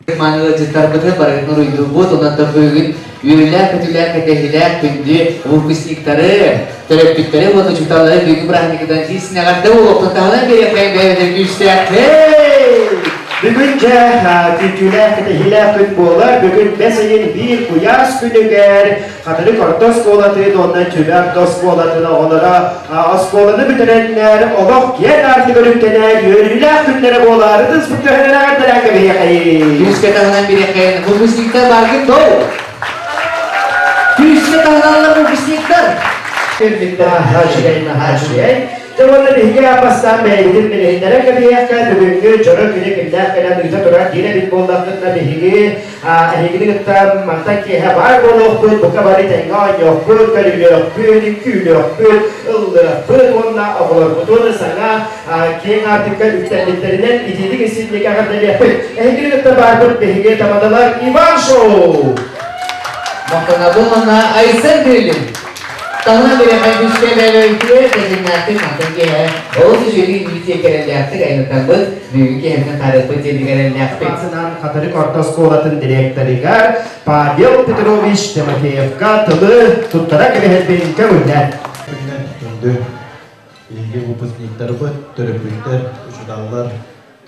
Мааны ыалдьыттарбытын барытын уруйдуубут, онон бүгүн үөрүүлээх-көтүүлээх, кэтэһиилээх күндү выпускниктары, төрөппүттэри уонна учууталлары бүгүҥҥү бырааһынньыгынан ис эҕэрдэ буолуохтун таһынан биэриэххэйин бэйэбитин күүстээх Бүгүн дьэ күүтүүлээх кэтэһиилээх күн буолар. Бүгүн бэс ыйын биир куйаас күнүгэр Хатырык орто оскуолатын уонна Түбэ орто оскуолатын оҕолоро оскуоланы бүтэрэннэр олох киэҥ аартыгар үктэнэр үөрүүлээх күннэрэ буолар. Ытыспыт төһөнөн эҕэрдэлээн кэбиһиэхэйин. Күүскэ таһынан бириэхэйин. Выпускниктар бааргыт доо? Күүскэ таһыналлар выпускниктар. Наһаа үчүгэй, наһаа үчүгэй. Дьэ уонна биһиги бастаан бэйэбитин билиһиннэрэн кэбиһиэххэ, бүгүҥҥү дьоро күнү кимнээх кэлэн ыыта турар диир эбит буоллаххытына биһиги эһигини кытта мантан киэһэ баар буолуохпут, бука бары тэҥҥэ оонньуохпут, көрүлүөхпүт, үҥкүүлүөхпүт, ыллыахпыт уонна оҕолорбутун саҥа киэҥ аартыкка үктэммиттэринэн итиитик истиҥник эҕэрдэлиэхпит. Эһигини кытта баарбыт биһиги тамадалар Иван Шоу! Махтанабын уонна Айсен Крылин. Таһынан бирэхэ күүскэ бэлэбитигэр тэтимнээхтик мантан киэһэ олус үчүгэй милиция кэрэллээхтик айаннатарбыт, бүгүн киэһэттэн таарыппыт диэн эрэллээхпит. Сынан Хатырык орто оскуолатын директорыгар Павел Петрович Тимофеевка тылы туттара кэбиһэрбин көҥүллээн. Күннэн күндү биһиги выпускниктарбыт, төрөппүттэр, учууталлар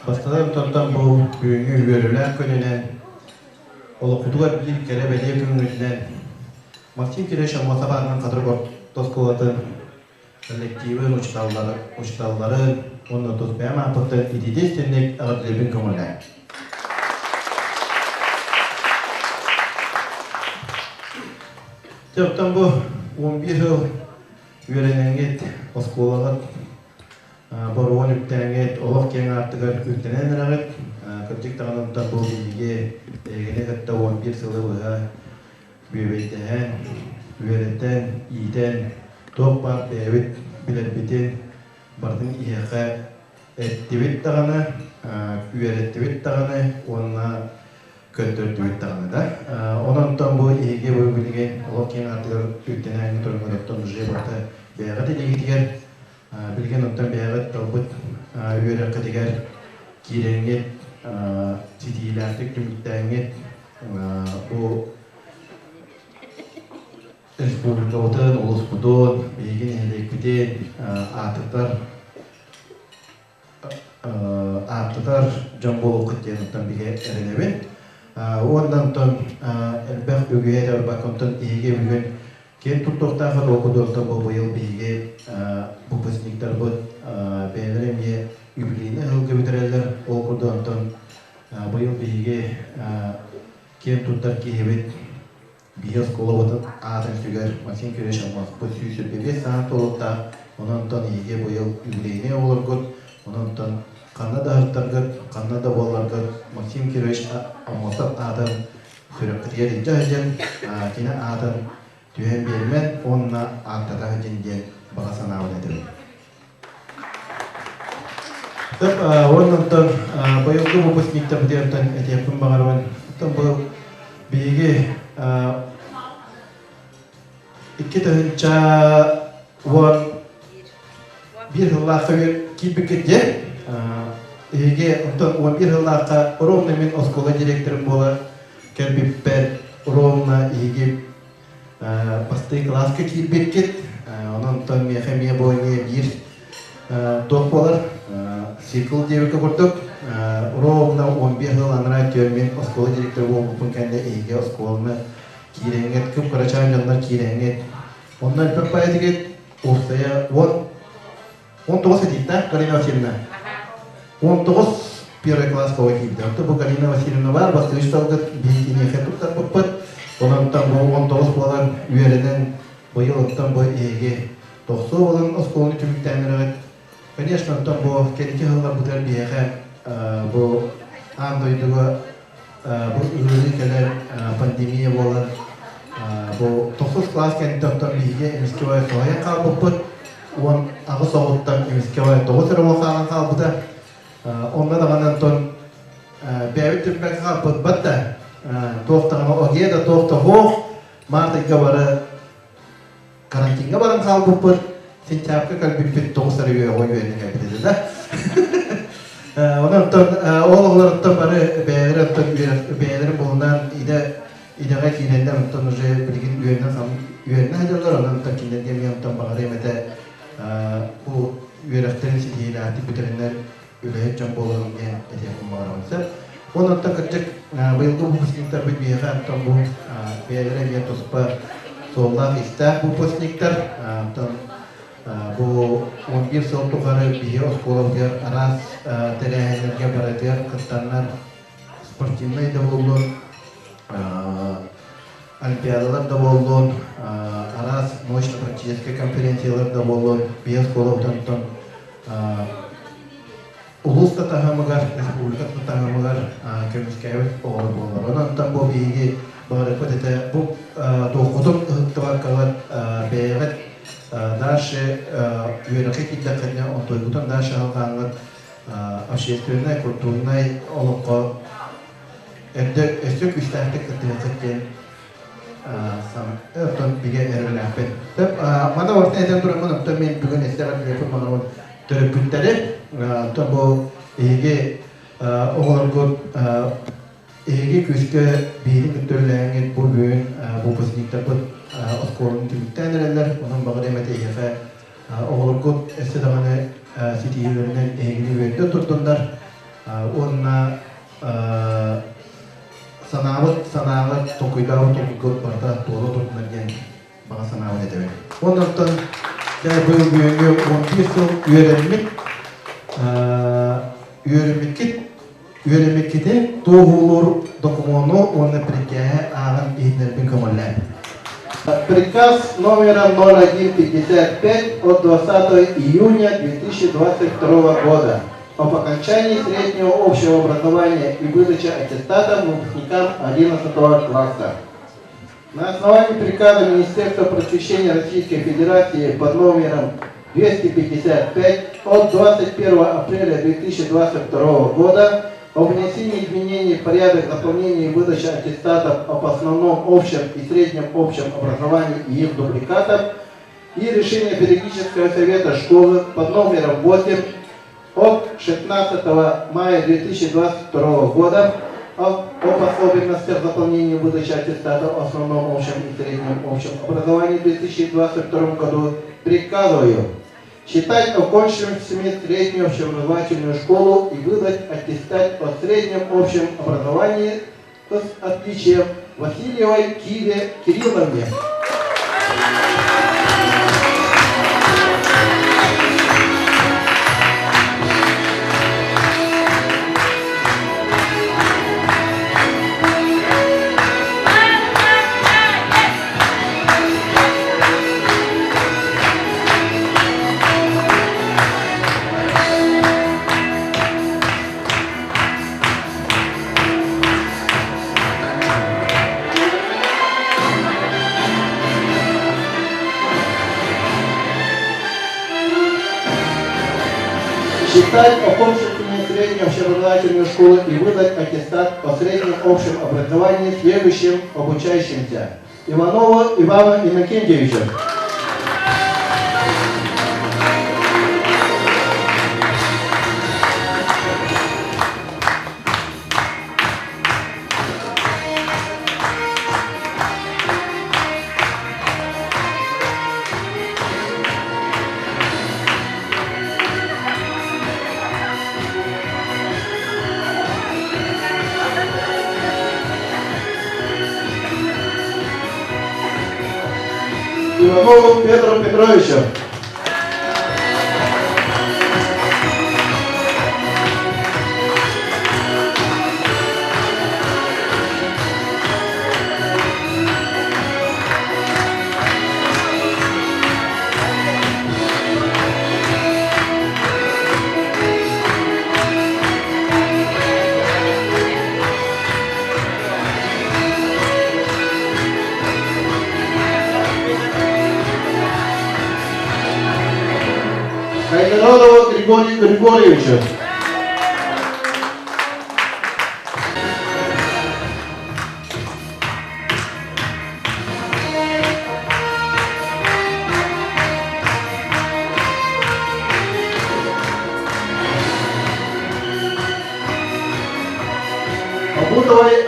бастатан туран бу бүгүҥҥү үөрүүлээх күнүнэн олоххутугар биир кэрэ-бэлиэ күҥҥүтүнэн Максим Кириллович Аммосов аатынан Хатырык орто оскуолатын коллективын, учууталларын уонна тус бэйэм ааппыттан итиитэ истинник эҕэрдэлиибин көҥүллээн. Оттон бу 11 сыл үөрэнэҥҥит оскуолаҕыт боруон үктээҥҥит олох киэҥ аартыгар үктэнэн эрэҕит. Кырдьык даҕаны онтон бу биһиги эһигини кытта 11 сылы быһа бүөбэйдэһэн, үөрэтэн, иитэн, туох баар бэйэбит билэрбитин барытын иһиэхэ эттибит даҕаны, үөрэттибит даҕаны уонна көрдөрдүбүт даҕаны да. Онон бу эһиги бу билигин олох киэҥ аартыгар үктэнээҥҥи туруҥҥутуттан уже барыта бэйэҕит илиигитигэр билигин онтон бэйэҕит талбыт үөрэххитигэр киирэҥҥит ситиилээхтик түмүктээҥҥит бу республикабытын, улууспутун, биһиги нэһилиэкпитин аатырдар ааттатар дьон буолуоххут диэн оттон бигэ эрэнэбин. Уонна онтон элбэх үгүһэ эрэ барбакка онтон эһиги бүгүн киэн туттуохтааххыт ол курдук бу быйыл биһиги выпускниктарбыт бэйэлэрэ эмиэ юбилейнай ыһылга бүтэрэллэр. Ол курдук онтон быйыл биһиги киэн туттар киһибит биһи оскуолабытын аатын сүгэр Максим Кириллович Аммосовпут 125 саҥа туолуктаах, онон эһиги быйыл юбилейнай оҕолоргут, онон ханна да аһыттаргыт, ханна да буолларгыт Максим Кириллович Аммосов аатын сүрэххитигэр илдьэ сылдьан, кини аатын түһэн биэримэн уонна ааттата сылдьын диэн баҕа санаабын этэбин. Уонна онтон быйылгы выпускниктарбытыттан этиэхпин баҕарабын. Оттон бу биһиги 2011 сыллаахха киирбиккит диэн эһиги онтон 11 сыллаахха ровно мин оскуола директорым буола кэлбиппэр ровно эһиги бастакы кылааска киирбиккит. Онон онтон миэхэ эмиэ бу эмиэ биир туох буолар цикл диэбиккэ курдук ровно 11 сыл анараа өттүгэр мин оскуола директора буолбуппун кэннэ эһиги оскуоланы киирэҥҥит кып-кырачаан дьоннор киирэҥҥит онно элбэх баайытыгыт уопсайа 19 этииттээх Галина Васильевна 19 первый класс кого киирдэ. Онто бу Галина Васильевна баар, бастыҥ учууталгыт биһиги киниэхэ туттарбыппыт. Онон бу 19 буолан үөрэнэн, быйыл оттон бу эһиги тохсуо буолан оскуоланы түмүктээн эрэҕит. Конечно, оттон бу кэнники сылларбытыгар биһиэхэ бу аан дойдуга бу ыарыы кэлэр пандемия буолан бу тохсус класс кэнниттэн оттон биһиги эмискэ соһуйан хаалбыппыт. 18 оҕуттан эмискэ 9 эрэ оҕо хаалан хаалбыта. Онно даҕаны онтон бэйэбит түммэккэ хаалбыппыт да туох даҕаны огиэ да туох да суох март ыйга бары карантиҥҥа баран хаалбыппыт. Сентябрьга кэлбиппит 9 эрэ үөҕэ үөрэнэ кэлбит этэ да. Онон ол оҕолоруттан бары бэйэлэрэ оттон бэйэлэрин булунан идэ идэҕэ киирэннэр онтон уже билигин үөрэнэ үөрэнэ сылдьаллар онон оттон кинилэргэ эмиэ онтон баҕарыам этэ бу үөрэхтэрин ситиһиилээхтик бүтэрэннэр үлэһит дьон буолаллар диэн этиэхпин баҕарабын сөп. Уонна оттон кырдьык быйылгы выпускниктарбыт биһиэхэ оттон бу бэйэлэрэ эмиэ туспа суоллаах-иистээх выпускниктар. Оттон бу 11 сыл тухары биһи оскуолабытыгар араас тэрээһиннэргэ барытыгар кыттаннар спортивнай да буоллун, олимпиадалар да буоллун, араас научно-практическай конференциялар да буоллун, биһи оскуолабытын улуус да таһымыгар, республика да таһымыгар көмүскээбит оҕолор буоллар. Онон онтон бу биһиги баҕарыппыт этэ бу туоххутун ыһыктыбаккаҕыт бэйэҕит дальше үөрэххэ киирдэххитинэ онтуйгутун дальше алҕааҥҥыт общественнай, культурнай олоххо эрдэ өссө күүстээхтик кыттыһыаххыт диэн оттон бигэ эрэллээхпин. Мана орто этэн тураммын, оттон мен бүгүн эстэҕэр баҕарабын төрөппүттэри, оттон бу эһиги оҕолоргут эһиги күүскэ биһиги кытта үлэлээҥҥит бу бүгүн выпускниктарбыт оскуоланы түмүктээн эрэллэр, онон баҕар эмэтэ эһиэхэ оҕолоргут өссө даҕаны ситиһиилэринэн эһигини үөрдэ турдуннар уонна санаабыт санааҕыт, толкуйдаабыт толкуйгут барыта туола турдунар диэн баҕа санаабын этэбин. Уонна оттон дьэ быйыл бүгүҥҥү 11 сыл үөрэммит үөрэммиккит үөрэммиккитин туоһулуур докумуону уонна прикээһи ааҕан иһитинэрбин көҥүллээн. Приказ номером 0155 от 20 июня 2022 года об окончании среднего общего образования и выдаче аттестата выпускникам 11 класса. На основании приказа Министерства просвещения Российской Федерации под номером 255 от 21 апреля 2022 года о внесении изменений в порядок заполнения и выдачи аттестатов об основном общем и среднем общем образовании и их дубликатов и решение педагогического совета школы под номером 8 от 16 мая 2022 года об особенностях заполнения выдачи аттестата о основном общем и среднем общем образовании в 2022 году приказываю считать окончившими среднюю общеобразовательную школу и выдать аттестат о среднем общем образовании с отличием Васильевой Кире Кирилловне. Считать окончившими среднюю общеобразовательную школу и выдать аттестат о среднем общем образовании следующим обучающимся. Иванова Ивана Иннокентьевича. Иванову Петру Петровичу. Кайгородову Григорию Григорьевичу.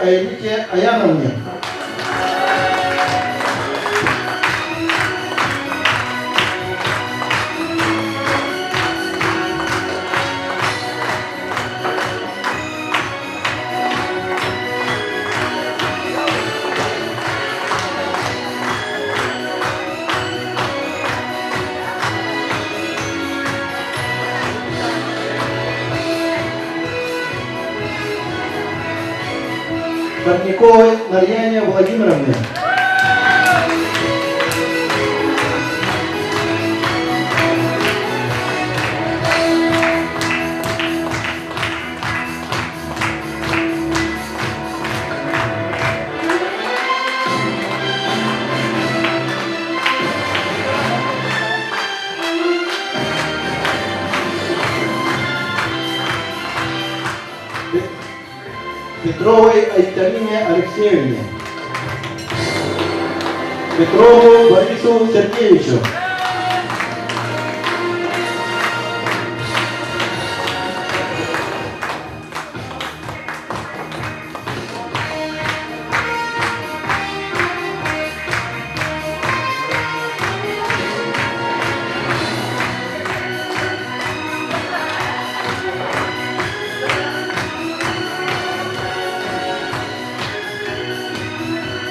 Аэлите Аяновне. Парниковой Марьяне Владимировне. Петровой Айталине Алексеевне. Петрову Борису Сергеевичу.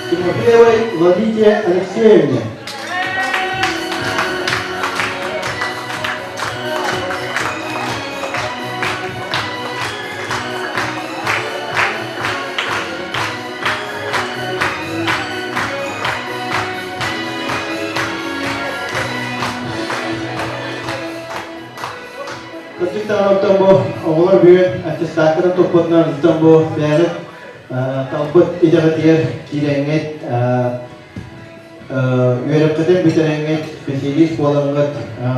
Тимофеевой Лолите Алексеевне. Кырдьык даҕаны бу оҕолор бүгүн аттестаттарын туппутунан онтон бу бэйэҕит талбыт идэҕитигэр киирэҥҥит үөрэххитин бүтэрэҥҥит специалист буолаҥҥыт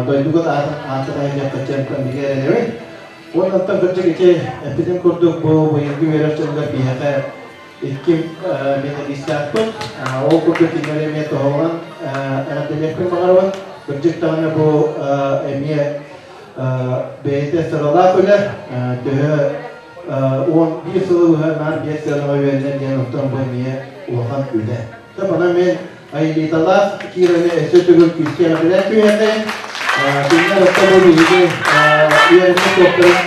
дойдугут аатын ааттатан иһиэххит диэн эрэнэбин. Уонна оттон кырдьык ити эппитим курдук бу быйылгы үөрэх дьылыгар биһиэхэ икки методистаахпыт. Ол курдук кинилэри эмиэ тоһоҕолоон эҕэрдэлиэхпин баҕарабын. Кырдьык даҕаны бу эмиэ бэйэтэ сыралаах үлэ. Төһө 11 сылы быһа наар биэс сыанаҕа үөрэнэр диэн оттон бу эмиэ улахан үлэ. Онон мен Аэлиталаах Кираны өссө төгүл күүскэ эҕэрдэлээн түһэрдэ. Кинилэр оттон бу биһиги үөрэммит туохтарын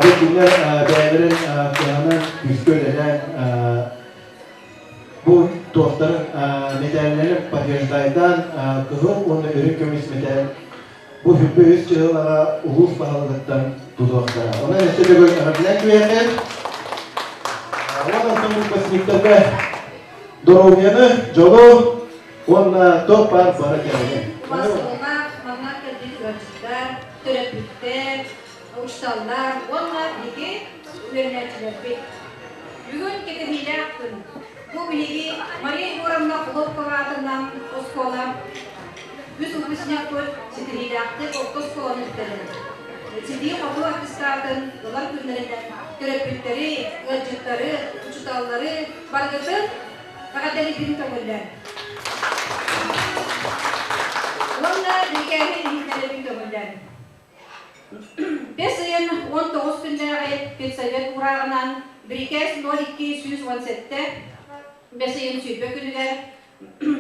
бу кинилэр бэйэлэрин кыһанан күүскэ үлэлээн бу туохтарын мэтээллэрин подтверждайдаан кыһыл уонна үрүҥ көмүс мэтээл бу сүрбэ үс чыһылаҕа улуус баһылыгыттан тутуохтара. Онон өссө төгүл эҕэрдэлээн түһэрдэ. Уонна оттон выпускниктарга доруобуйаны, дьолу уонна топ баар бары кэрэни. Убастабыллаах манна кэлбит ыалдьыттар, төрөппүттэр, учууталлар уонна биһиги үөрэнээччилэрбит. Бүгүн кэтэһиилээх күн. Бу биһиги Мария Егоровна Хлопкова аатынан оскуола үс выпускникпыт ситиһиилээхтик орто оскуоланы бүтэрэн, ситии-хотуу аттестатын ылар күннэринэн төрөппүттэри, ыалдьыттары, учууталлары барыгытын эҕэрдэлиирбин көҥүллээн. Уонна бирикээһи иһитиннэрэбин көҥүллээн. Бэс ыйын 19 күннээҕи педсовет уурааҕынан бирикээс 02 117 бэс ыйын 20 күнүгэр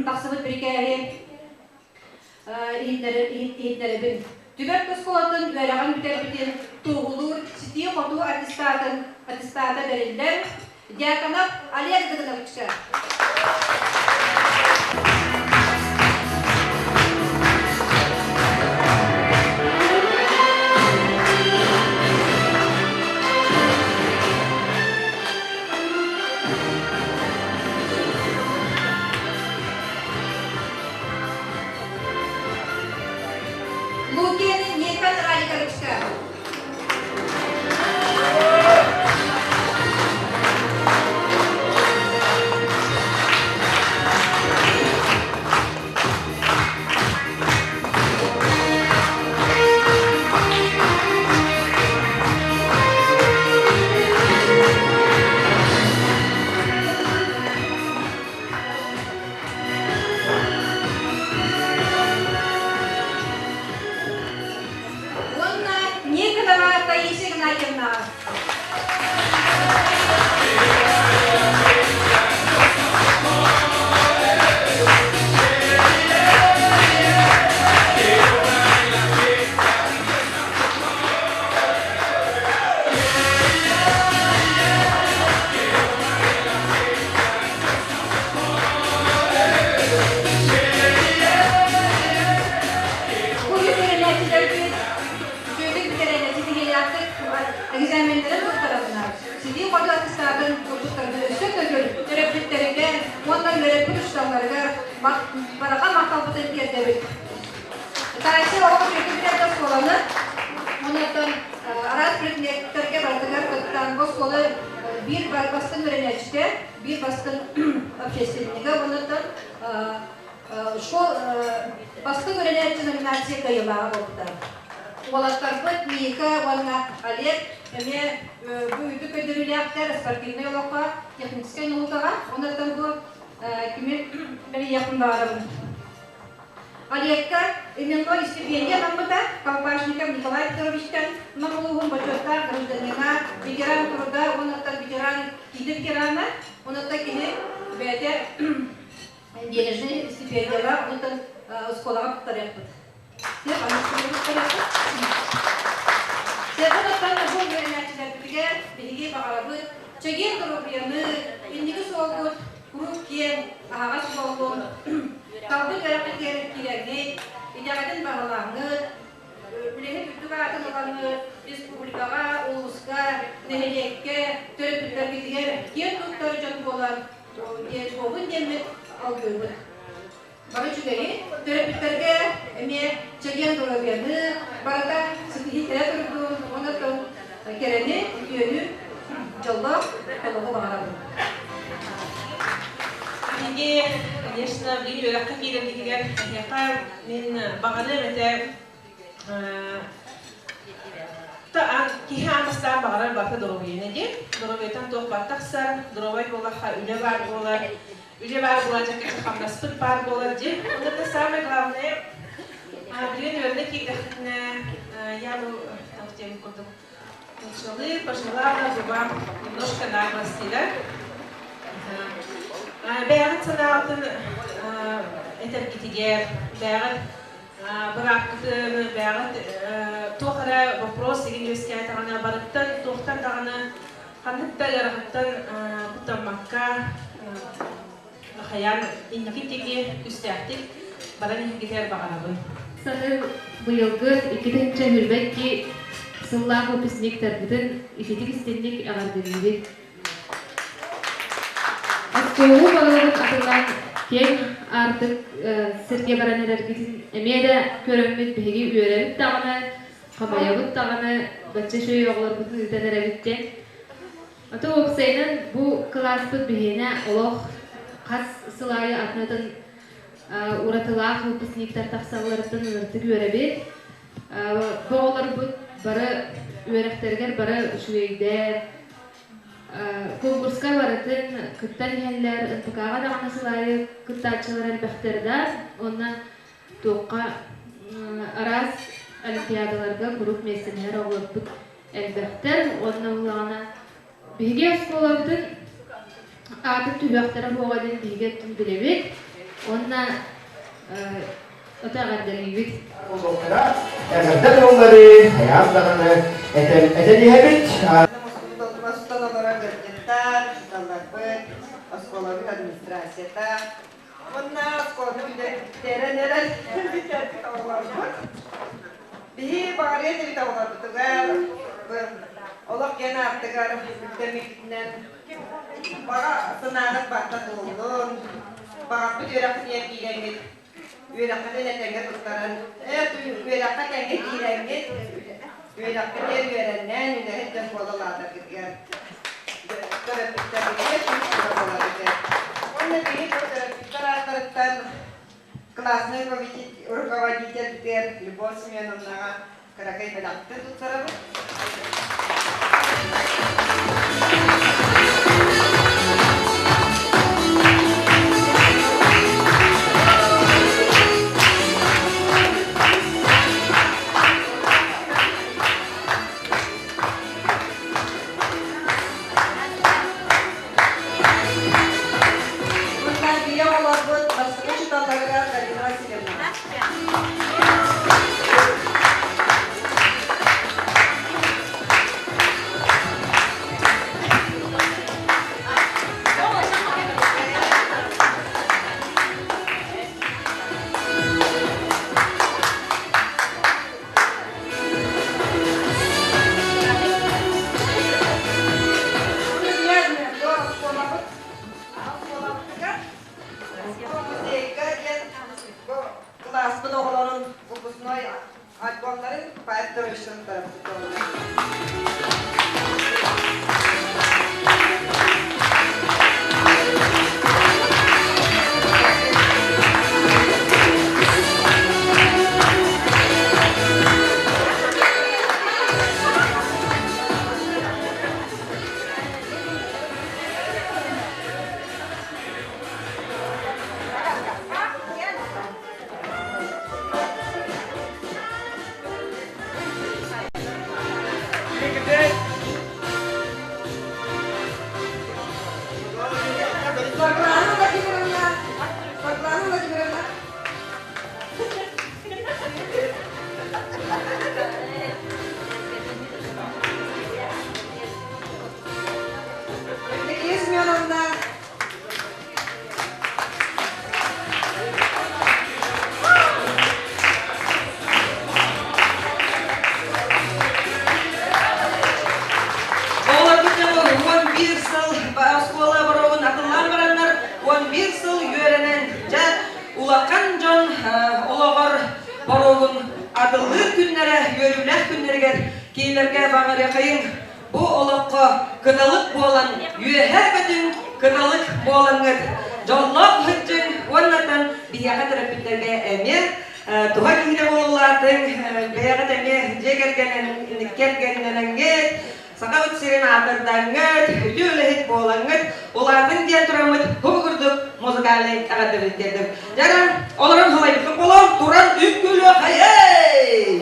тахсыбыт бирикээһи иһитиннэрэбин. Түбэт оскуолатын үөрэҕин бүтэрбитин туоһулуур ситии-хотуу аттестатын аттестата бэриллэр Дьяконов Олег Дыгыновичка. Лукин Никон Радиковичка. Уонна Ник Бараха махталбытын тиэрдэбит. Ытааччы оҕо үөрэтэр оскуоланы уоннаттан араас предметтэргэ барытыгар кыттан бу оскуола биир бастыҥ үөрэнээччитэ, биир бастыҥ общественнига уоннаттан школ бастыҥ үөрэнээччи номинация кыайыылааҕа буолбута. Уолаттарбыт Ника уонна Олег эмиэ бу үрдүк көрдөрүүлээхтэр спортивнай олоххо, техническай наукаҕа уоннаттан бу кими бэлиэхпин баҕарабын. Олегка именной стипендия анаммыта Колпашников Николай Петровичтан Нам улууһун бочуоттаах гражданина, ветеран труда уонна ветеран киинэ ветерана, уонна кини бэйэтэ денежный стипендиялаах онтон оскуолаҕа туттарыахпыт. Сеҕын бу үөрэнээччилэрбитигэр биһиги баҕарабыт чэгиэн доруобуйаны, инники суолгут куруук киэҥ, аһаҕас буоллун, талбыт үөрэххитигэр киирэҥҥит, идэҕитин баһылааҥҥыт, үлэһит үрдүк аатын ылаҥҥыт, республикаҕа, улууска, нэһилиэккэ, төрөппүттэргитигэр киэн туттар дьон буолан буолун диэммит алгыыбыт. Бары үчүгэйи, төрөппүттэргэ эмиэ чэгиэн доруобуйаны, барыта ситиһии кэлэ турдун, уонна кэрэни, үтүөнү, дьоллоох олоҕу баҕарабын. Биһиги, конечно, билигин үөрэххэ киирэргитигэр эһиэхэ мин баҕарыам этэ киһи аан бастаан баҕарар барыта доруобуйаны диэн. Доруобуйаттан туох бар тахсар, доруобай буоллахха үлэ баар буолар, үлэ баар буолар, дьэ хамнаспыт баар буолар диэн. Вот это самое главное. Билигин үөрэнэ киирдэхпитинэ, я бы тем курдук нууччалыы пожелала бы вам немножко наглости, да? Бэйэҕит санаабытын этэргитигэр, бэйэҕит быраапкытын, бэйэҕит туох эрэ вопрос игин үөскээтэҕинэ барыттан туохтан даҕаны ханнык да ыарахаттан куттаммакка хайаан инники диэки күүстээхтик баран иһэргитигэр баҕарабын. Саны быйылгы 2022 сыллаах выпускниктарбытын ититик истинник эҕэрдэлиибит. Оскуолу балыгын атылаан киэҥ аартык сиргэ баран эрэргитин эмиэ да көрөммүт биһиги үөрэбит даҕаны, хамайабыт даҕаны, бачча үчүгэй оҕолорбутун ыытан эрэбит диэн. Ото уопсайынан бу кылааспыт биһиэнэ олох хас сыл аайы атын-атын уратылаах выпускниктар тахсалларыттан ыныртык үөрэбит. Бу оҕолорбут бары үөрэхтэригэр бары үчүгэйдэр, Конкурска барытын кыттан иһэллэр, НПК-ҕа даҕаны сыл аайы кыттааччылар элбэхтэр да, уонна туохха араас олимпиадаларга куруук миэстэлэһэр оҕолорбут элбэхтэр уонна буоллаҕына биһиги оскуолабытын аатын түһүөхтэрэ буоҕа диэн биһиги өттүн билэбит уонна ото эҕэрдэлиибит. Эҕэрдэ тыллары хайаан даҕаны этэн этэн иһэбит. Мустан олорор ыалдьыттар, учууталларбыт, оскуолабыт администрацията уонна оскуоланы бүтэрэн эрэр бүтэрбит оҕолорбут. Биһи баҕарыа этибит оҕолорбутугар олох диэн ааттыгар үктэммиппитинэн баҕа санааҕыт барыта туоллун, баҕарбыт үөрэхпитигэр киирэҥҥит үөрэххитин этэҥҥэ туттаран, үөрэххэ тэҥҥэ киирэҥҥит, үөрэххитигэр үөрэнэн, үлэһит дьон буола улаатаргытыгар төрөппүттэргитигэр күүс буоларгытыгар. Уонна биһи бу төрөппүттэр ааттарыттан классный руководитель Любовь Семеновнаҕа кыракый бэлэхтин туттарабыт. Уонна бийэ оҕолорбут бастакы учууталларыгар Галина Васильевна. ааспыт оҕолорун выпускной альбомнарын Павел Петровичтан Саргылана Владимировна, Саргылана Владимировна. Евдокия Семеновна. Оҕолорбут 11 сыл оскуола боруогун атыллаан бараннар 11 сыл үөрэнэн дьэ улахан дьон олоҕор боруогун атыллыыр күннэрэ үөрүүлээх күннэригэр кинилэргэ баҕарыахайыҥ Бу олоххо кыталык буолан үөһээ көтүҥ, кыталык буолаҥҥыт дьоллоох сылдьыҥ уоннатан биһиэхэ төрөппүттэргэ эмиэ туһа киһитэ буоллаатыҥ, бэйэҕит эмиэ дьиэ кэргэннэнэҥҥит, Сахабыт сирин аатырдаҥҥыт, үтүө үлэһит буолаҥҥыт, улаатыҥ диэн тураммыт бу курдук музыкальнай эҕэрдэбин тиэрдим. Дьэ, олорон халайбыккын буолуом, туран үҥкүүлүөххэйэй!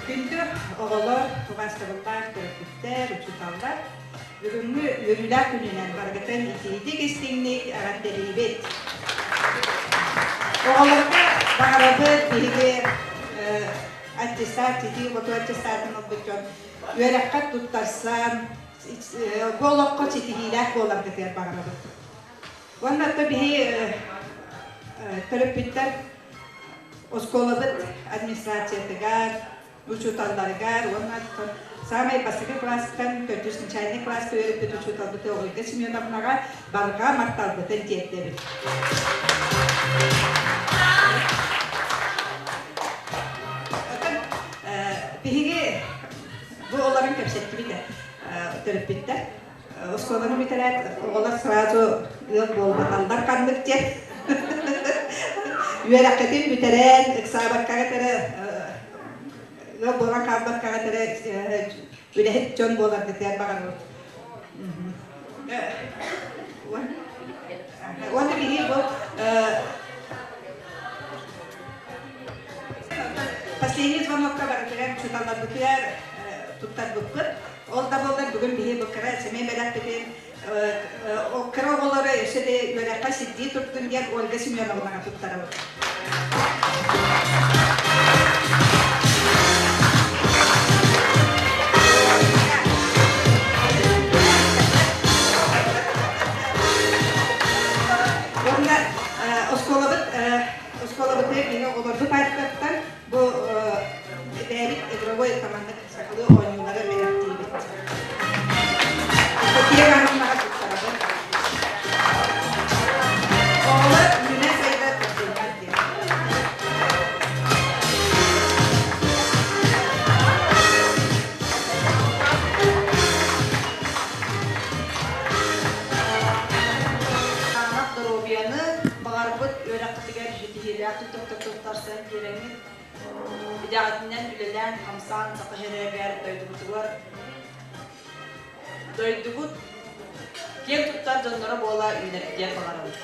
Күндү оҕолор, убаастабыллаах төрөппүттэр, учууталлар, бүгүҥҥү үөрүүлээх күнүнэн барыгытын итиитик истиҥник эҕэрдэлиибит. Оҕолорго баҕарабыт биһиги аттестат, ситии-хотуу аттестатын ылбыт дьон үөрэххэ туттарсан, бу олоххо ситиһиилээх буоларгытыгар баҕарабыт. Уонна биһи төрөппүттэр оскуолабыт администрациятыгар, учууталларыгар уонна саамай бастакы класстан төрдүс начальник класска үөрэппит учууталбыт Ольга Семеновнаҕа барҕа махталбытын тиэрдэбит. Биһиги бу олорон кэпсэттибит төрөппүттэр. Оскуоланы бүтэрээт оҕолор сразу ыал буолбаталлар ханнык диэн. Үөрэххитин бүтэрэн, ыксаабаккаҕыт эрэ ыал буолан хаалбаккаҕыт эрэ үлэһит дьон буоларгытыгар баҕарабыт. Уонна биһиги бу последний звонокка барытыгар учууталларбытыгар туттарбыппыт. Ол да буоллар бүгүн биһи бу кыра сэмэй бэлэхпитин кыра оҕолору өссө да үөрэххэ сирдии турдун диэн Ольга Семеновнаҕа туттарабыт. Уонна оскуолабыт оскуолабытыгар биһи оҕолорбут ааттартан бу бэйэбит игровой команда сахалыы оонньуулары бэлэхтиибит. Татьяна Ивановнаҕа туттарабын. Оҕолор үүнэ сайда турдуннар диэн. үөрүүлээх туттарсан киирэҥҥит идэҕитинэн үлэлээн хамсаан Саха сиригэр дойдубутугар дойдубут киэн туттар дьонноро буола үүнэргитигэр баҕарабыт.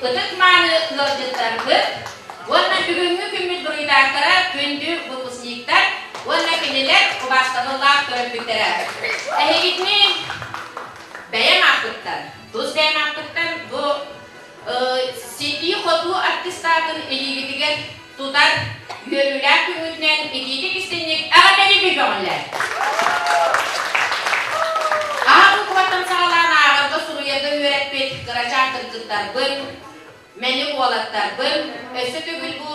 Ытык-мааны ыалдьыттарбыт уонна бүгүҥҥү күммүт буруйдаахтара күндү выпускниктар уонна кинилэр убаастабыллаах төрөппүттэрэ. Эһигитини бэйэм ааппыттан, тус бэйэм ааппыттан бу ситии-хотуу аттестатын илиигитигэр тутар үөрүүлээх күҥҥүтүнэн итиитик истинник эҕэрдэлиибит көҕүллэр. Аһа букваттан саҕалаан ааҕарга суруйарга үөрэппит кырачаан кыргыттарбын, мэник уолаттарбын өссө төгүл бу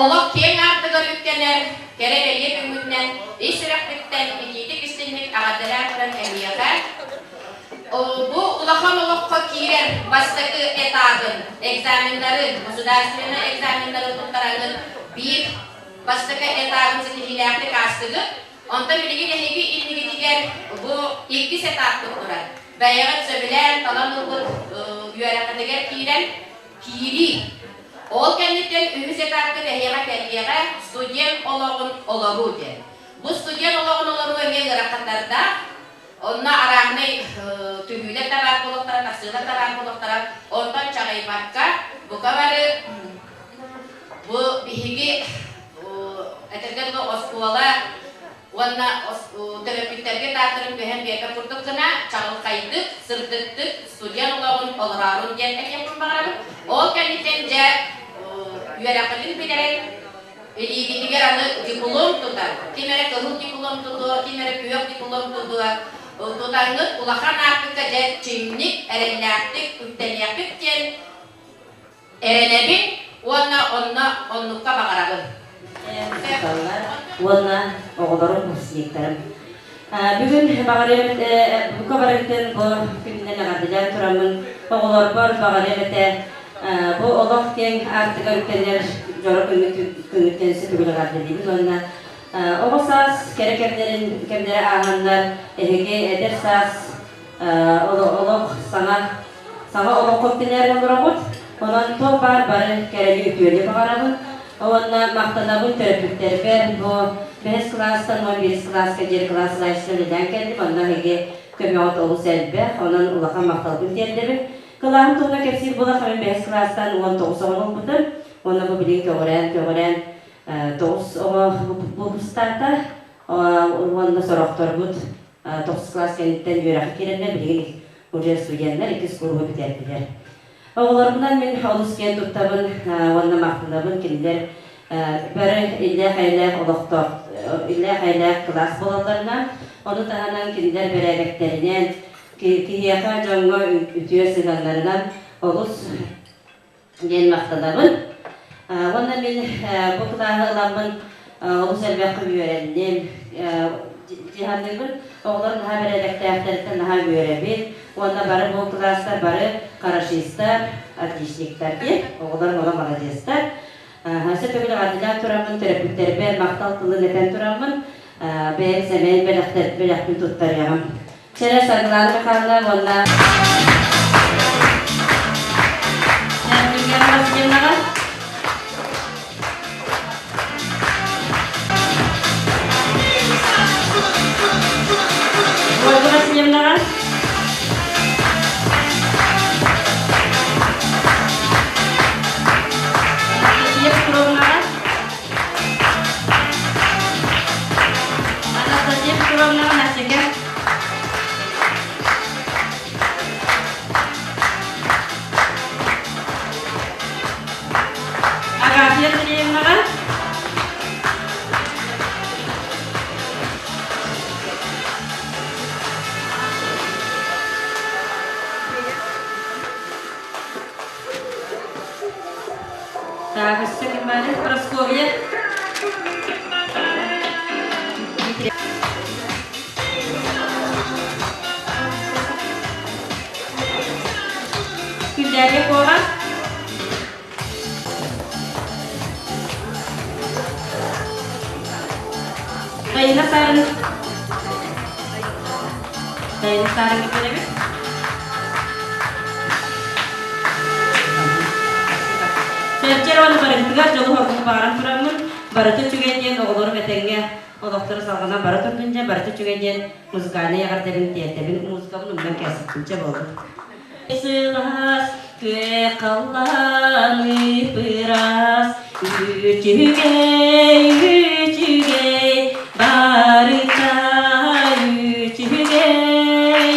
олох киэҥ аартыгар үктэнэр кэрэ бэлиэ күҥҥүтүнэн ис сүрэхпиттэн итиитик истинник эҕэрдэлээн туран эһиэхэ Бу улахан олоххо киирэр бастакы этабын, экзаменнары, государственнай экзаменнары туттарагыт биир бастакы этабын ситиһиилээхтик аастыгыт. Онтон билигин эһиги иннигитигэр бу иккис этаппыт турар. Бэйэҕит сөбүлээн талан ылбыт үөрэххитигэр киирэн киирии. Ол кэнниттэн үһүс этапкыт эһиэхэ кэлиэҕэ студент олоҕун олоруу диэн. Бу студент олоҕун олоруу эмиэ ыарахаттардаах. Онно арааһынай түһүүлэр да баар буолуохтара, тахсыылар да баар буолуохтара. Онтон чаҕыйбакка, бука бары бу биһиги этэргэ дылы оскуола уонна төрөппүттэргэ тааттарын түһэн биэрбэт курдук гына чаҕылхайдык, сырдыктык студент олоҕун олороорун диэн этиэхпин баҕарабын. Ол кэнниттэн дьэ үөрэххитин бүтэрэн Илиигитигэр аны диплом тутар, ким эрэ кыһыл диплом тутуо, ким эрэ күөх диплом тутуо. Тутаҥҥыт улахан аартыкка дьэ чиҥник, эрэллээхтик үктэниэххит диэн эрэнэбин уонна онно оннукка баҕарабын. Уонна оҕолорум, выпускниктарым. Бүгүн баҕарыам этэ, бука барыгытын бу күнүнэн эҕэрдэлээн тураммын, оҕолорбор баҕарыам этэ, бу олох киэҥ аартыга үктэнэр дьоро күҥҥүт өссө төгүл эҕэрдэлиибин уонна оҕо саас кэрэ кэмнэрин кэмнэрэ ааһаннар, эһиги эдэр саас олох саҥа саҥа олоххо үктэнээр олороҕут. Онон туох баар бары кэрэни үтүөнү баҕарабын. Уонна махтанабын төрөппүттэрбэр бу бэһис кылаастан 11 кылааска диэри кылаас салайааччытынан үлэлээн кэллим. Онно эһиги көмөҕүт олус элбэх, онон улахан махталбын тиэрдэбин. Кылааһым туһунан кэпсиир буоллахха, мин бэһис кылаастан 19 оҕону ылбытым. Уонна бу билигин көҕүрээн-көҕүрээн тоҕус оҕо выпустаата. Уонна сорохторбут тохсус кылаас кэнниттэн үөрэххэ киирэннэр билигин уже студеннар иккис кууруһу бүтэрдилэр. Оҕолорбунан мин олус киэн туттабын уонна махтанабын кинилэр бары иллээх-эйэлээх олохтоох иллээх-эйэлээх кылаас буолалларынан, ону таһынан кинилэр бэрээдэктэринэн, киһиэхэ дьоҥҥо үтүө сыһыаннарынан олус диэн махтанабын. Уонна мин бу кылааһы ыламмын олус элбэххэ үөрэнним. Дьаһаныыбын оҕолор наһаа бэрээдэктээхтэриттэн наһаа үөрэбин. Уонна бары бу кылаастар бары хорошистар, отличниктар диэн оҕолор оҕо маладьыастар. Өссө төгүл эҕэрдэлээн тураммын төрөппүттэрбэр махтал тылын этэн тураммын бэйэм сэмэй бэлэхпин туттарыаҕым. Чэрэ Саргылаана Михайловна уонна Валентина Васильевнаҕа Ольга Васильевнаҕа Анастасия Петровнаҕа Анастасия Петровнаҕа Настя Агафья Андреевнаҕа Так, өссө ким баарый? Прасковья. Күндээргэ куоҕа. Дайына Сарын. Дайына Сарынга көрөбүт. Чэрчэр уонна барыгытыгар дьолу-соргуну баҕаран тураммын, барыта үчүгэй диэн оҕолорум этэҥҥэ олохторо салҕанан бара турдун дьэ, барыта үчүгэй диэн музыкальнай эҕэрдэбин тиэрдэбин, музыкабын умнан кээспиппинчэ буоллун. Сылаас күөх халлааны ыраас, үчүгэй, үчүгэй, барыта үчүгэй.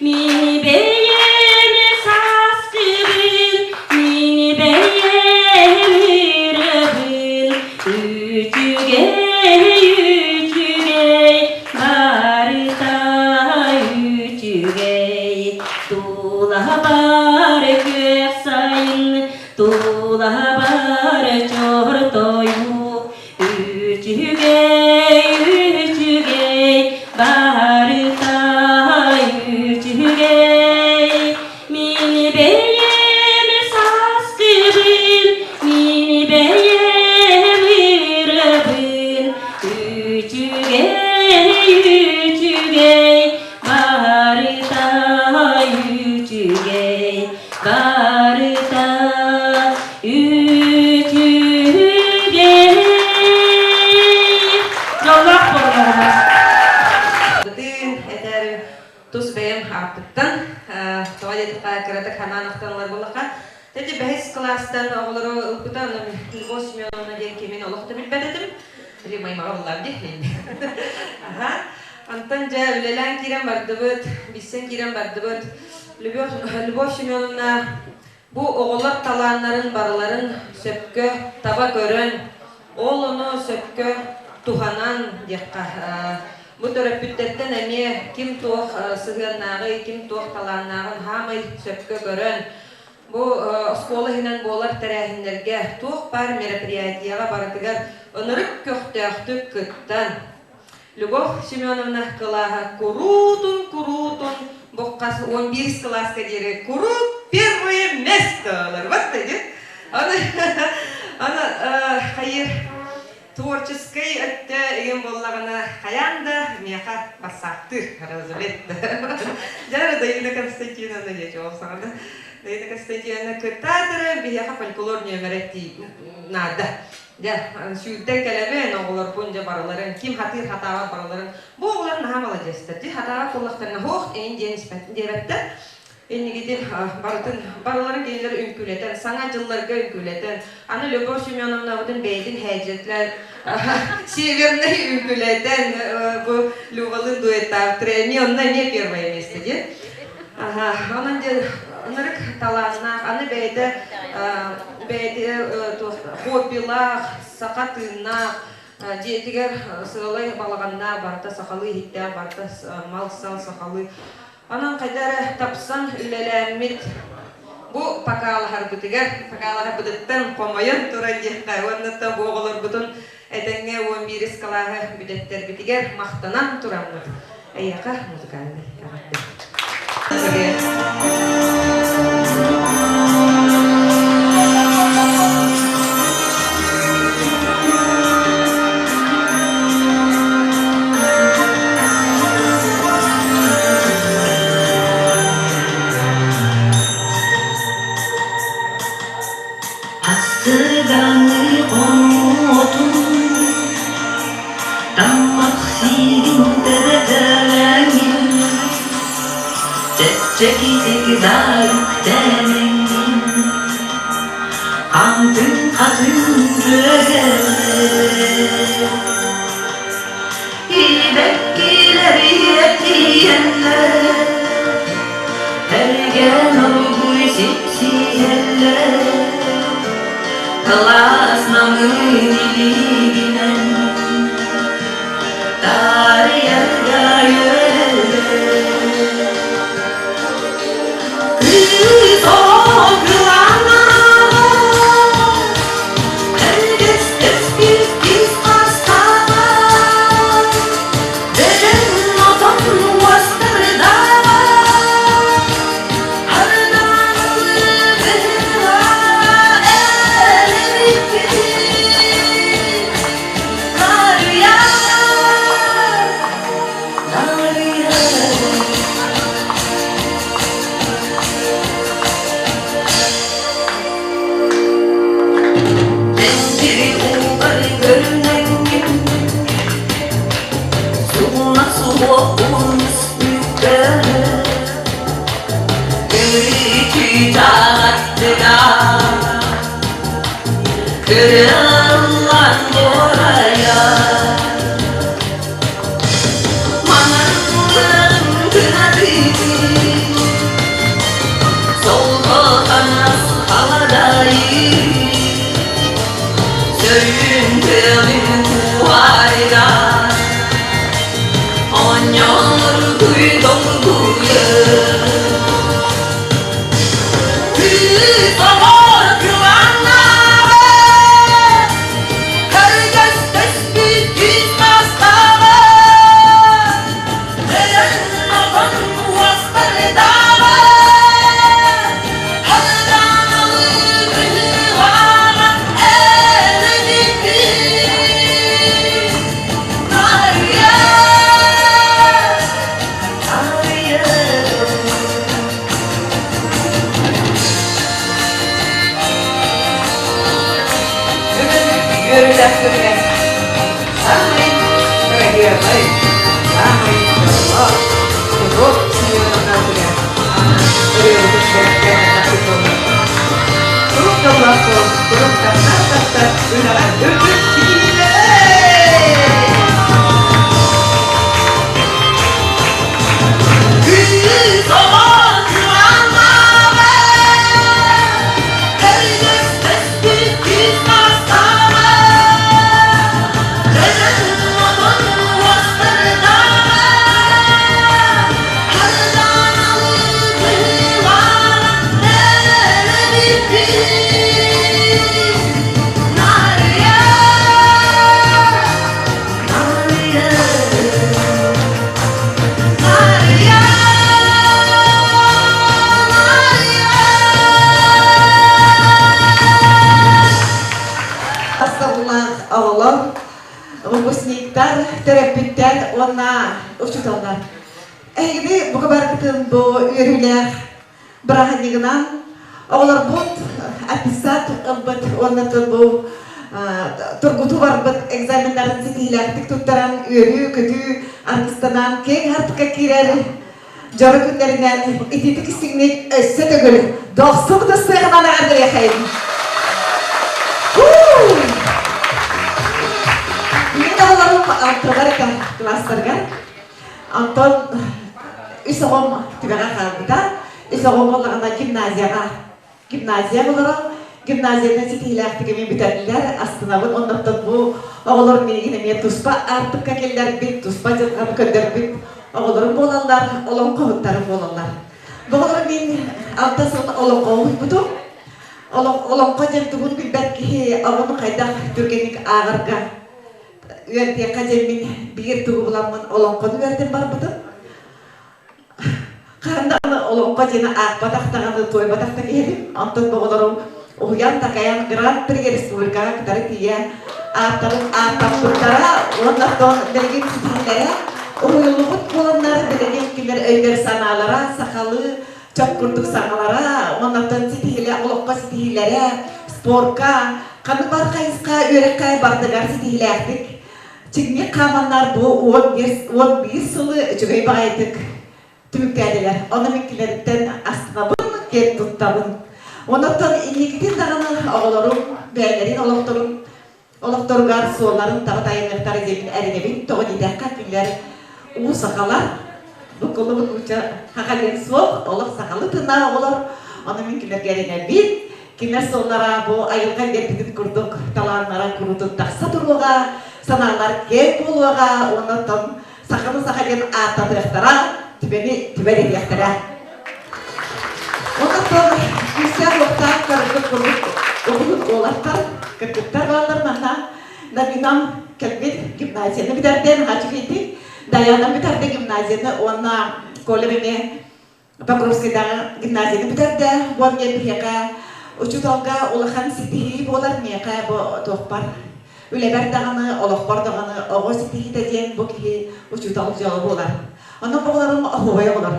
Мин бэйэм сааскыбын, мин бэйэм ырабын, үчүгэй, үчүгэй, барыта үчүгэй. Тулаһабар күөх сайын, тулаһабар чортойук, Үчүгэй, үчүгэй, барыта үчүгэй. Мин бэйэм сааскыбын, мин бэйэм ырабын. Үчүгэй, үчүгэй, барыта үчүгэй, барыта үчүгэй. Дьоллоох буоллаҕына. Бытыын этэр тус бэйэм ааппыттан тоҕо диэтэххэ кыратык ханаан ахтан ылар буоллахха Тэти бэһис кылаастан оҕолору ылбыта, ону Любовь Семеновна диэн кимин олох да билбэт этим. Или маймаҕа буллаам дии. Аха. Онтон дьэ үлэлээн киирэн бардыбыт, билсэн киирэн бардыбыт. Любовь, Любовь Семеновна бу оҕолор талааннарын барыларын сөпкө таба көрөн, ол ону сөпкө туһанан диэххэ, бу төрөппүттэртэн эмиэ ким туох сыһыаннааҕый, ким туох талааннааҕын хаамай сөпкө көрөн, бу оскуола иһинэн буолар тэрээһиннэргэ туох баар мероприятиеҕа барытыгар ынырык көхтөөхтүк кыттан, Любовь Семеновна кылааһа куруутун-куруутун бу хас 11 кылааска диэри куруук первое место ылар. Вот диэн. Аны, аны хайыр творческий өттө игин буоллаҕына хайаан да миэхэ бассаактыыр разулет. Дьэ, Даина Константиновна диэчи ол саҕана. Лена Константиновна кыттаатара биһиэхэ фольклор нүөмэрэ наада. Дьэ, сүүрдэн кэлэбин, оҕолорбун дьэ барыларын, ким хатыыр хатаабат барыларын. Бу оҕолор наһаа маладьыастар. Дьэ хатаабат буоллахтарына, һуох эҥин диэн испэт диэбэттэр. Иннигитин барытын, барыларын кинилэр үҥкүүлэтэн, саҥа дьылларга үҥкүүлэтэн, аны Любовь Семеновнабытын бэйэтин һээдьэтлээн, северный үҥкүүлэтэн, бу Любалыын дуэттаабыттар, эмиэ онно эмиэ первое место диэн. Онон дьэ ынырык талааннаах, аны бэйэтэ бэйэтэ туох хоббилаах, саха тыыннаах, дьиэтигэр сыалай балаҕаннаах, барыта сахалыы иһиттээх, барыта мал-сал сахалыы. Онон хайда эрэ тапсан үлэлээммит бу покалаһарбытыгар, покалаһарбытыттан хомойон туран диэххэ уонна бу оҕолорбутун этэҥҥэ 11 кылааһы бүтэттэрбитигэр махтанан тураммыт эйиэхэ музыкальный эҕэрдэ. Астыганы хомуотун Таммах сиигин тэбэтэлэҥин Чэпчэкитик да үктэнэҥҥин Хантын хатын дьүөгэлэр Сибэккилэр тиийэллэр, Эргэн оргууй сипсиһэллэр, Кылаас намыын илиигинэн Таарыйарга үөрэллэр. Кыыс оҕо кылааннаҕа, Дьэҥкири уугар көрүнэҥҥин Сугуна суох уһун Көмүлү чаҕаттыга Кырыллан дуорайа Манаргын кынатыы Солко танас халадайы Сөрүүн тыалын куһайга Оонньооргуй долгуйа Кыыс оҕо кылааннааҕа Көргөстөспүт күүс мастааҕа Өлөн отон уостардааҕа Хаданалыы быһыылааҕа эн эбиккин Нарыйа Нарыйа Бүгүн үөрүүлээх күҥҥэ саамай кыраһыабай, саамай дьоллоох Любовь Семеновна күнэ ырыабытын бэлэхтээн тахсытыллар. Куруук дьоллоох буол, куруук таптаах таптар, үлэҕэр үрдүк ситиһиилэр! Кыыс оҕо кылааннааҕа Көргөспөспүт күн мастааҕа Көнөн отон уостардааҕа Харданалыы быһыылааҕа Өлөбүппүт Нарыйа Нарыйа Нарыйа Астабыллаах оҕолор, выпускниктар, төрөппүттэр уонна учууталлар. Эһигини бука барытын бу үөрүүлээх бырааһынньыгынан. Оҕолорбут аттестат ылбыт уонна бу тургутуу барбыт экзаменнарын ситиһиилээхтик туттаран үөрүү-көтүү аргыстанан киэҥ хартыка киирэр дьоро күннэринэн итиитик истиҥник өссө төгүл дохсун ытыстыаҕынан эҕэрдэлиэхэйин! Мин оҕолорум алтылар этэ класстарыгар. Онтон үс оҕом түгэҕэ хаалбыта. Үс оҕом буоллаҕына гимназияҕа гимназия олоро. Гимназияны ситиһиилээхтик эмиэ бүтэрдилэр, астынабын. Оннуттан бу оҕолор миигин эмиэ туспа аартыкка киллэрбит, туспа дьылҕаны көрдөрбүт оҕолорум буолаллар, олоҥхоһуттарым буолаллар. Бу оҕолору мин алта сыл олоҥхоҕо уһуйбутум. Олоҥхо диэн тугун билбэт киһи оҕону хайдах түргэнник ааҕарга үөрдиэххэ диэммин биир тугу буламмын олоҥхону үөрдэн барбытым. Хаһан даҕаны олоҥхо диэни аахпатах даҕаны, туойбатах да киһибин. Онтон оҕолорум уһуйан-такайан Гран-при республикаҕа кытары тиийэ ааттарын ааттаппыттара уонна оттон билигин ситиһиилэрэ уһуйуллубут буоланнар билигин кинилэр өйдөр-санаалара сахалыы чоп курдук саҥалара уонна оттон ситиһиилэ олоххо ситиһиилэрэ спорка ханнык бар хайысха үөрэххэ бардыгар ситиһиилээхтик Чиҥник хааманнар бу 11 сылы үчүгэй баҕайытык түмүктээтилэр. Ону мин кинилэриттэн астынабын, киэн туттабын. Онон инникитин даҕаны оҕолорум бэйэлэрин олохторун олохторугар суолларын таба тайыныахтара диэммин эрэнэбин. Тоҕо диэтэххэ, кинилэр уу сахалар, буккуллубут нуучча саха диэн суох, олох сахалыы тыыннаах оҕолор. Ону мин кинилэргэ эрэнэбин. Кинилэр суоллара бу айылҕа биэрбитин курдук талааннара куруутун тахса туруоҕа, санаалар киэҥ буолуоҕа уонна оттон саханы саха диэн ааттатыахтара, түбэни түбэ диэхтэрэ. Онон күүстээх-уохтаах көрбүт курдук уһун уолаттар, кыргыттар бааллар манна. Наминам кэлбит гимназияны бүтэрдэ, наһаа үчүгэйдик. Дайаанам бүтэрдэ гимназияны уонна Коля эмиэ Покровскайдааҕы гимназияны бүтэрдэ. Бу эмиэ биһиэхэ учууталга улахан ситиһии буолар. Миэхэ бу туохпар үлэбэр даҕаны, олохпор даҕаны оҕо ситиһиитэ диэн бу киһи учуутал дьоло буолар. Онон оҕолорум оһуобай оҕолор.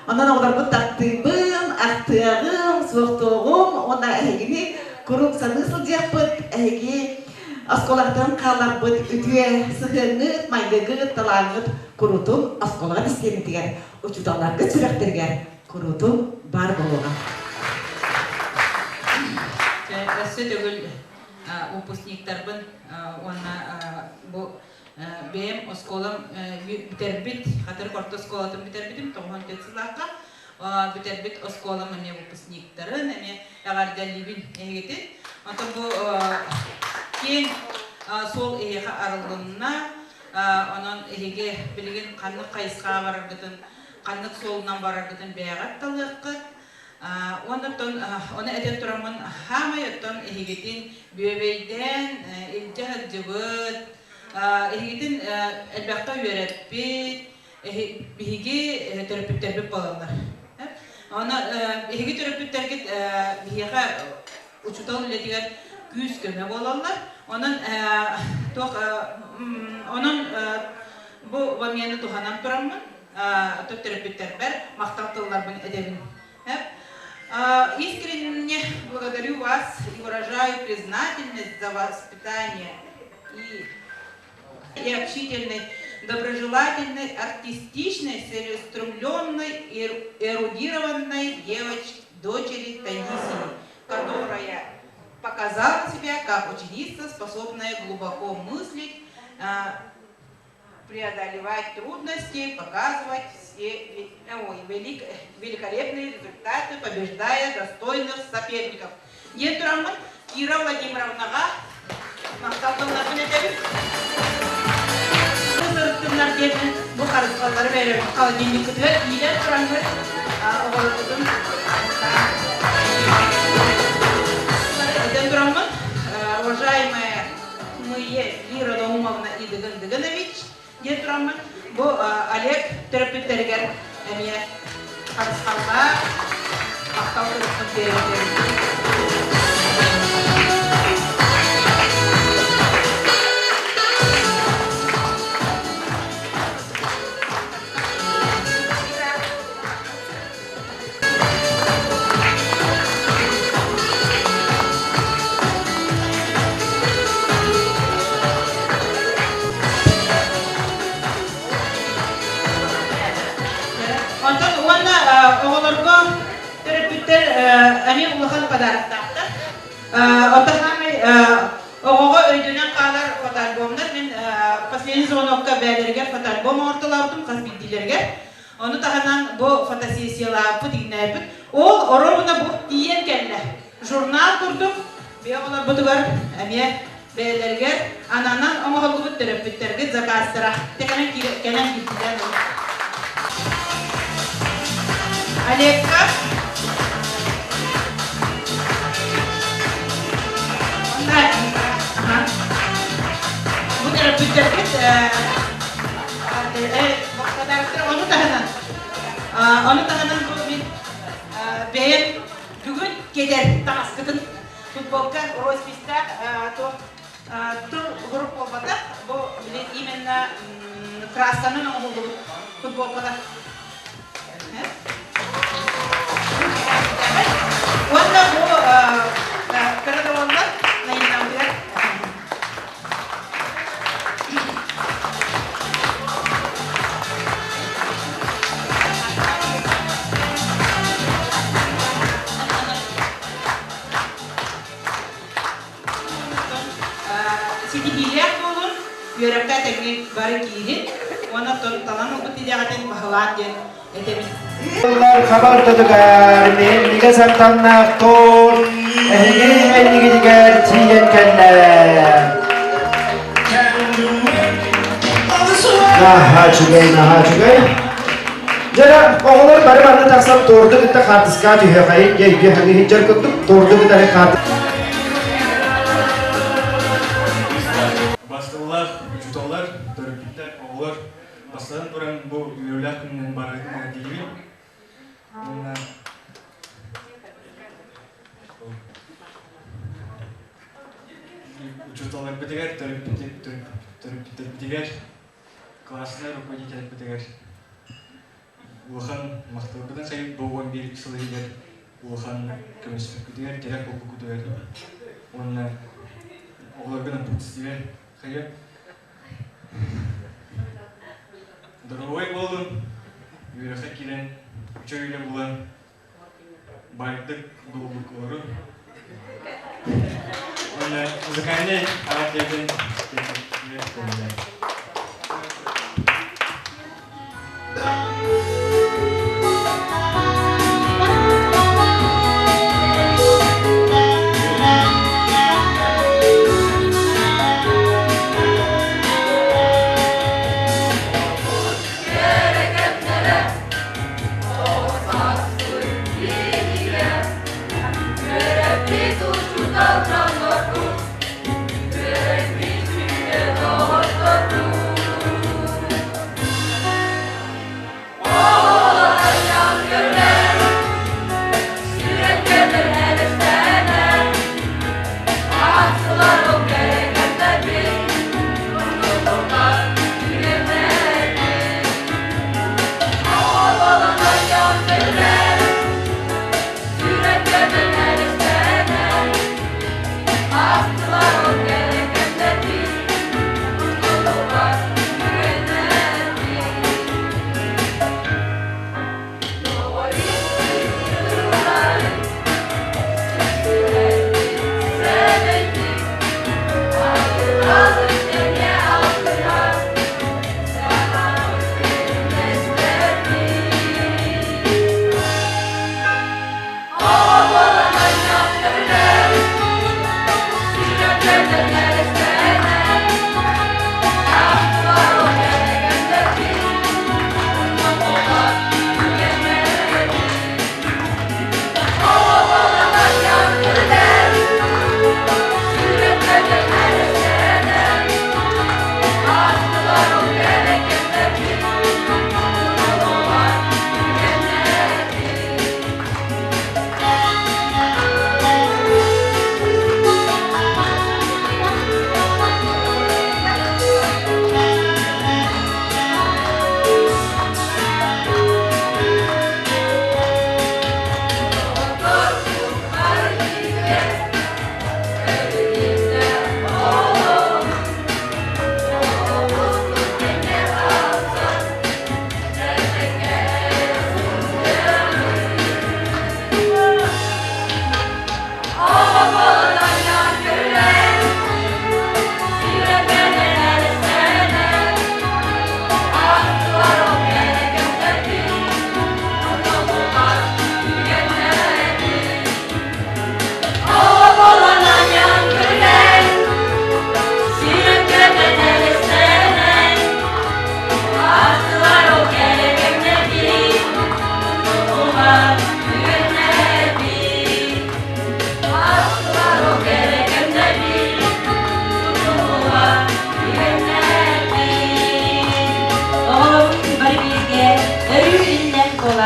Онон оҕолорбут таптыыбын, ахтыаҕым, суохтуоҕум уонна эһигини куруук саныы сылдьыахпыт. Эһиги оскуолаҕытын хаалларбыт үтүө сыһыаҥҥыт, майгыгыт, талааҥҥыт куруутун оскуолаҕа истиэнэтигэр учууталларгыт сүрэхтэригэр куруутун баар буолуоҕа. Өссө төгүл выпускниктарбын уонна бу бэйэм оскуолам бүтэрбит, Хатырык орто оскуолатын бүтэрбитим 94 сыллаахха бүтэрбит оскуолам эмиэ выпускниктарын эмиэ эҕэрдэлиибин эһигитин. Онтон бу киэҥ суол эһиэхэ арыллынна. Онон эһиги билигин ханнык хайысхаҕа бараргытын, ханнык суолунан бараргытын бэйэҕит талыаххыт. Уонна оттон ону этэн тураммын, хаамай оттон эһигитин бүөбэйдээн илдьэ сылдьыбыт, эһигитин элбэххэ үөрэппит, биһиги төрөппүттэрбит буолаллар. Онно эһиги төрөппүттэргит биһиэхэ учуутал үлэтигэр күүс-көмө буолаллар. Онон туох онон бу момены туһанан тураммын төрөппүттэрбэр махтал тылларбын этэбин. Искренне благодарю вас и выражаю признательность за воспитание и и общительной, доброжелательной, артистичной, целеустремленной, эрудированной девочки, дочери Таисии, которая показала себя как ученица, способная глубоко мыслить, преодолевать трудности, показывать все ой, велик, великолепные результаты, побеждая достойных соперников. Диэн тураммын Кира Владимировнаҕа махтал тылларбын этэбин. Сырыттыннар диэн бу харысхаллары бэйэбит холодильникпытыгар иилэн тураммыт оҕолорбутун этэн тураммын, уважаемая мы Кира Наумовна и Дыгын Дыгынович диэн тураммын, бу Олег төрөппүттэригэр эмиэ харысхаллаах махтал сурукпун биэрэбин. эмиэ улахан подароктаахтар. Оттон хаамай оҕоҕо өйдөнөн хаалар фотоальбомнар. Мин последний звонокка бээлэригэр фотоальбом оҥортолообутум хас биирдиилэригэр. Ону таһынан бу фотосессиялаабыт, игнээбит. Ол оруобуна бу тиийэн кэллэ. Журнал курдук биэ оҕолорбутугар эмиэ бэйэлэригэр ананан оҥоһуллубут төрөппүттэргит заказтара кэлэн кэлэн киирдилэр. Олегка Бу төрөппүттэргит подароктар ону таһынан ону таһынан бу мин бэйэм бүгүн кэтэр таҥаскытын футболка росписьтаах туох тыл групп буолбатах бу именно красканан оҥоһуллубут футболкалар уонна бу кыра да буоллар наинаутыгар Ситиһиилээх буолун, үөрэххэ тэҥҥэ бары киирин уонна талан ылбыт идэҕитин баһылаан диэн этэбин. Хабар тутугар мэллигэ сартаннаах тур эһиги эннигитигэр тиийэн кэллэ. Наһаа үчүгэй, наһаа үчүгэй. Дьэ, оҕолор бары манна тахсан туорду кытта хаартыскаҕа түһүөххэйин, дьэ өйдүө хаҥыы сылдьар курдук туорду кытары хаарт Бастыллар, учууталлар, төрөппүттэр, оҕолор бастатан туран бу үөрүүлээх күнүнэн барыгытын эҕэрдэлиибин. Уонна учууталларбытыгар, төрөппүттэрбитигэр классный руководительбитигэр улахан махталбытын сайын бу 11 сыл иһигэр улахан көмөспүккүтүгэр, тирэх буолбуккутугар уонна оҕолорго напутствие хайа доруобай буолун, үөрэххэ киирэн, үчүгэй үлэ булан баайдык долгуйкуларын уонна музыкальнай араадьыйатын Үөрэппит учуутал дьоннорбут, үөрэппит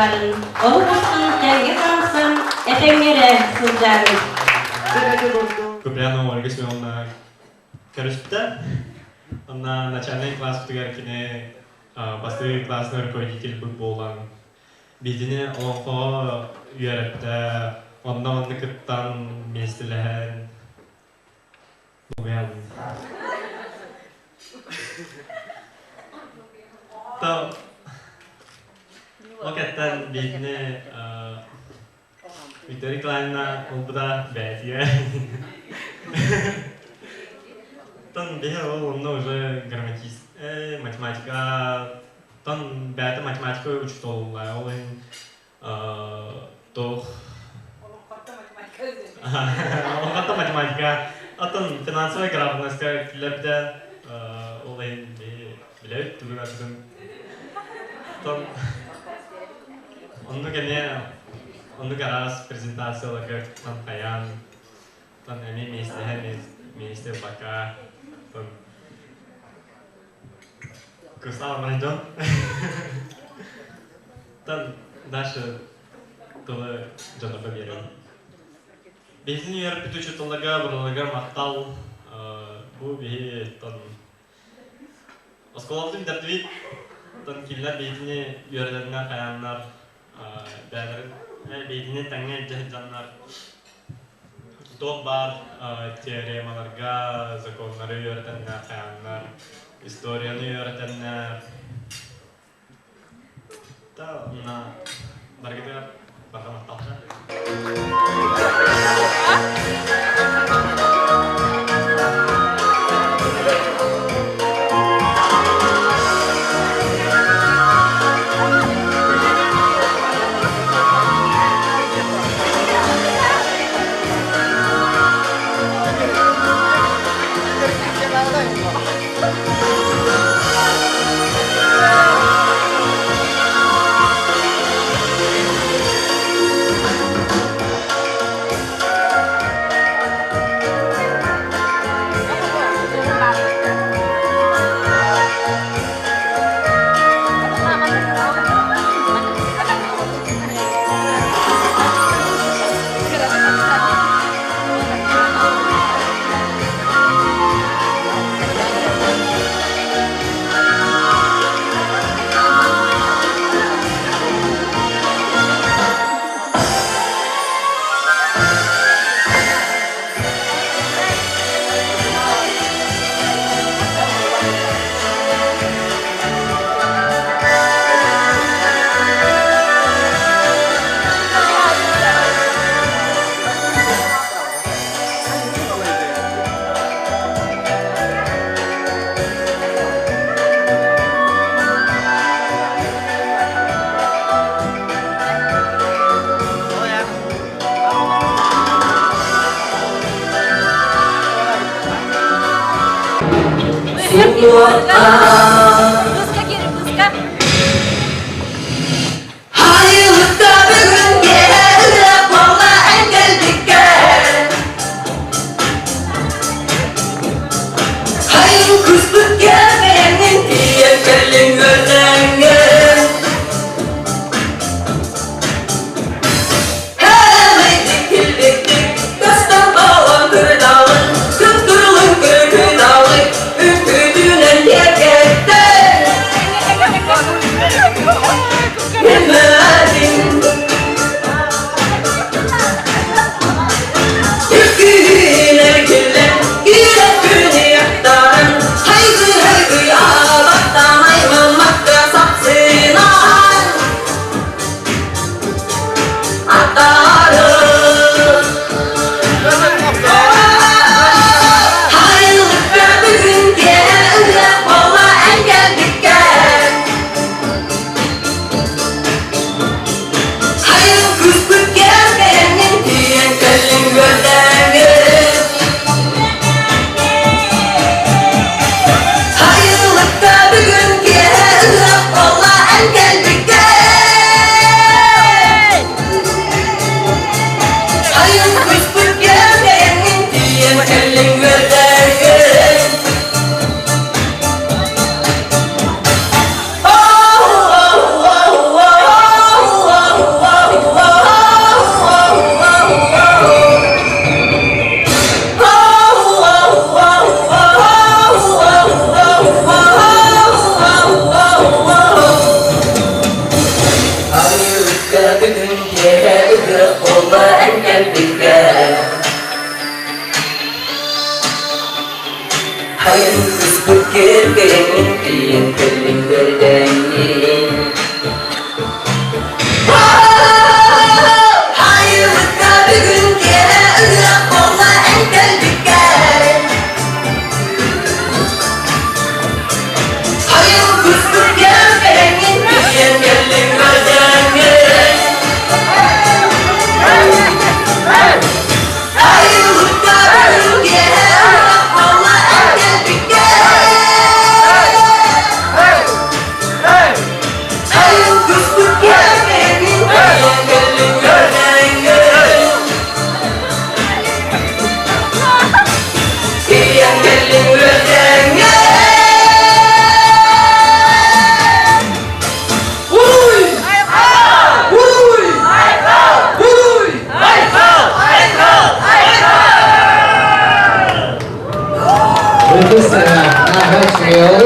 тураарын, олук устун тэҥҥэ хаамсан, этэҥҥэ эрэ сылдьаарын. Куприянова Ольга Семеновна көрүстэ. Онно начальнай класспытыгар кини бастакы классный руководитель буолан биһигини олоҥхоҕо үөрэттэ, онно-манна кыттан миэстэлэһэн То Ол кэттэн биһигини Виктория Николаевна ылбыта бэйэтигэр. Тон биһи ол онно уже грамматист, математика, тон бэйэтэ математика учууталлара ол иһин туох Олоххото математика, оттон финансовай грамотностька киллэрбитэ, ол иһин билэбит тугу барытын. Оттон оннук эмиэ оннук араас презентацияларга кыттан хайаан, оттон эмиэ миэстэһэ миэстэ ылбакка, оттон кыстаабамай дьон. Оттон дальше тылы дьонорго биэрэбин. Биһигини үөрэппит учууталларга, барыларыгар махтал. Бу биһи тон оскуолабытын бүтэрдибит. Тон кинилэр биһигини үөрэтэннэр, хайааннар, бэйэлэрин биһигини тэҥҥэ илдьэ сылдьаннар туох баар теоремаларга, законнары үөрэтэннэр, хайааннар, историяны үөрэтэннэр, Да, на барыгытыгар барҕа махталга. Хайылыкта бүгүн киэһэ буолла эн кэлбиккэр Хайын кыспыт кэбэҥҥин тиийэн кэллиҥ үөрдэҥҥин Кэлэмэйдик килбиктик көстөн балан кырдаалын Күн кырылын көрүн аалый Үҥкүүтүнэн тиэргэн. Ытыс наһаа үчүгэй.